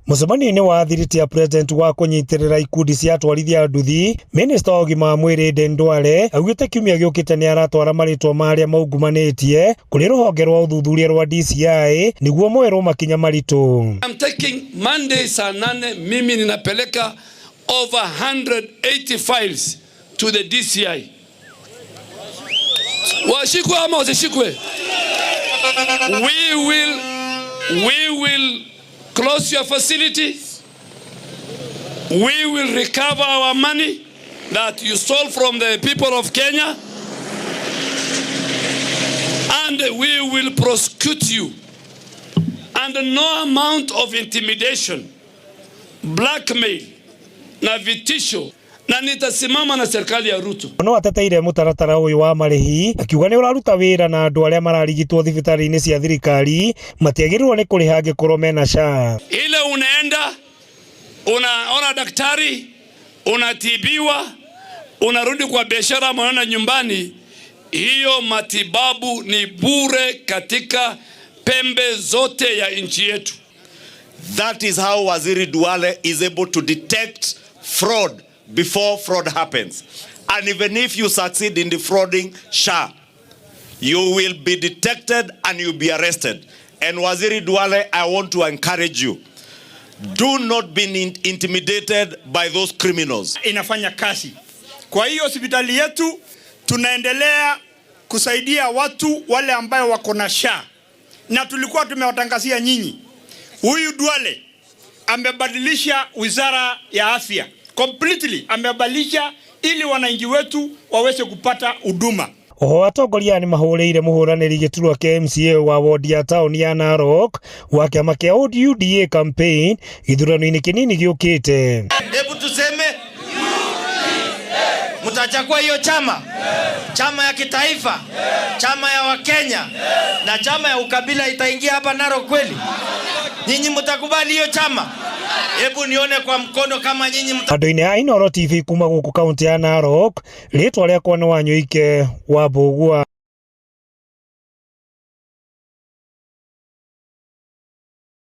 Mũcemanio-inĩ wa thiriti ya president wa kũnyitĩrĩra ikundi cia atwarithia a nduthi, minista wa ũgima wa mwĩrĩ Aden Duale augĩte kiumia gĩũkĩte nĩ aratwara marĩtwa ma arĩa maungumanĩtie kũrĩ rũhonge rwa ũthuthuria rwa DCI nĩguo moerwo makinya maritũ. I'm taking Monday saa 8 mimi ninapeleka over 180 files to the DCI. Washikwe ama wasishikwe? We will close your facilities. We will recover our money that you stole from the people of Kenya. And we will prosecute you. And no amount of intimidation, blackmail na vitisho, na nitasimama na serikali ya Ruto. No ateteire mũtaratara ũyũ wa marĩhi akiuga nĩ ũraruta wĩra na andũ arĩa mararigitwo thibitarĩ-inĩ cia thirikari matiagĩrĩirwo nĩ kũrĩha angĩkorwo mena SHA. Ile unaenda unaona daktari, unatibiwa, unarudi kwa biashara, unaenda nyumbani, hiyo matibabu ni bure katika pembe zote ya nchi yetu. That is how Waziri Duale is able to detect fraud before fraud happens. And even if you succeed in defrauding SHA, you will be detected and you'll be arrested. And Waziri Duale, I want to encourage you. Do not be intimidated by those criminals. Inafanya kazi. Kwa hiyo hospitali yetu tunaendelea kusaidia watu wale ambayo wako na SHA, na tulikuwa tumewatangazia nyinyi, huyu Duale amebadilisha wizara ya afya completely, amebadilisha ili wananchi wetu waweze kupata huduma. Oho atongoria aya nĩmahũrĩire mũhũranĩri gĩturwa kĩa MCA wa wodi ya taũni ya Narok wa kĩama kĩa UDA campaign gĩthurano-inĩ kĩnini gĩũkĩte. Hebu tuseme mtachagua hiyo chama, chama ya kitaifa, chama ya Wakenya na chama ya ukabila itaingia hapa Narok kweli? Nyinyi mtakubali hiyo chama? Hebu nione kwa mkono kama nyinyi mta... Andũ-inĩ a Inooro TV kuma gũkũ kaunti ya Narok, rĩtwa rĩakwa nĩ Wanyũike wa Mbũgua.